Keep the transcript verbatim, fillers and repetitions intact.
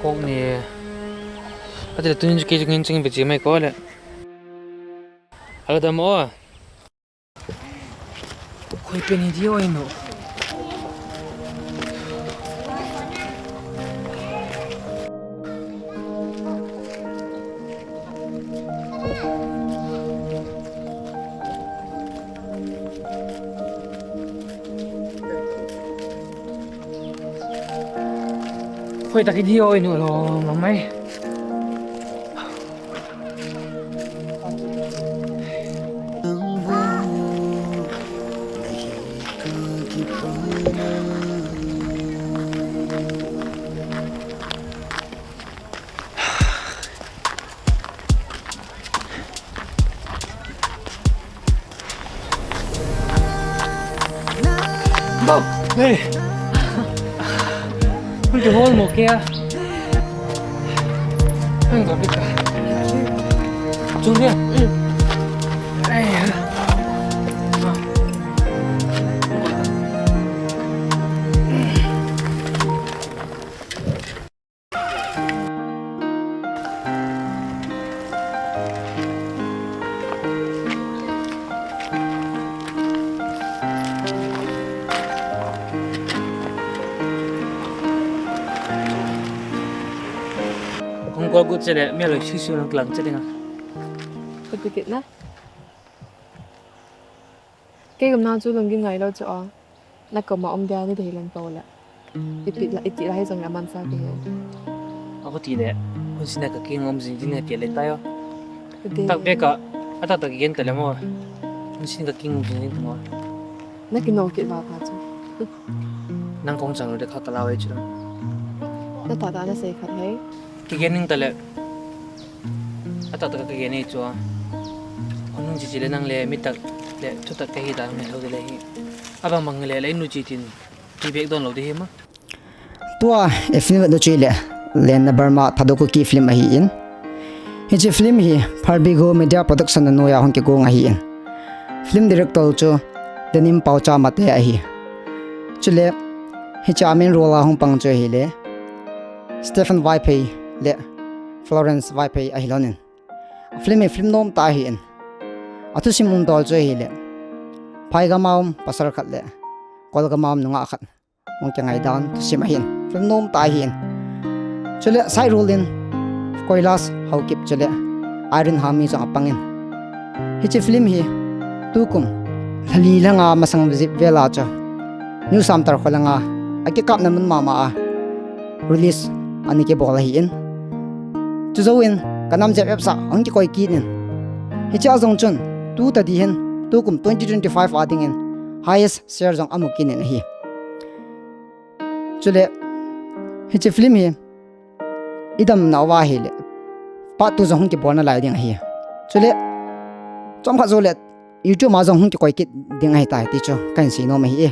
Kong ni. Ati le tunin chu kei chu ngin ching ve chi mai ko le. Aga dam o. Khoi pen hi di oi no. Khoi tak hi di oi no lo, mamai. Bom. Hey. Hung kihol mo kei a. Hung ka bika. Chung dia. Hey. Kong kol gut chele, mi aloi sui sui lang kilang che dinga. Kati kit na. Kei gam na chu lunggim ngai lou chu a. Na koma um dia ni dei lang ko la. Ipi la, iti la hi jong la man sa ki he. Ako ti le, hun sina ka king um jing jing he ti le tayo. Kati. Tak be ka, ata tak gen ta le mo. Hun sina ka king um jing jing mo. Na ki no ki ba pa chu. Nang kong chang de kha ka la wei chu. Na ta ta na sei khat he. Ki gen ning ta le. Ata ta ka gen ni chu. Kon nung chi chi le nang le mi tak le chu tak ka hi ta me lo de le hi. Abang bang le le nu chi tin. Ki bek don lo de hi ma. Tua e film do chu le. Len na Burma Thadou Kuki film ahi in. Hiche film hi Pharbigo Media Production na noiya hung kigong ahi in. Film director chu Denim Paocha Mate ahi. Chule hiche a main role a hung pang chu ahile Stephen Vaiphei le Florence Vaiphei ahi lon in. Film hi film nom ta ahi in. Athusim um dol chu ahile Phaigam a um pasal khat le Kolgam a um nungah khat. Hung kingai dan thusim ahin. Film nom ta ahin. Chule side role in Koilas Haokip chule Irene Hami jong apang in. Hiche film hi tukum lha li langa masang visit vela chu New Samtar kho langa akikapna mun mama a release ana kibol ahin. Chujou in ka nam jep ep sa hung kikoi kit in. Hiche a jong chun tu tadi hin tukum twenty twenty-five a ding in highest share jong amu kit in ahi. Chule hiche film hi idam nauva hile part two jong hung kibolna lai ding ahi. Chule chomkhat joule YouTube a jong hung kikoi kit ding ahitai ti chu kahin sei nom ahi.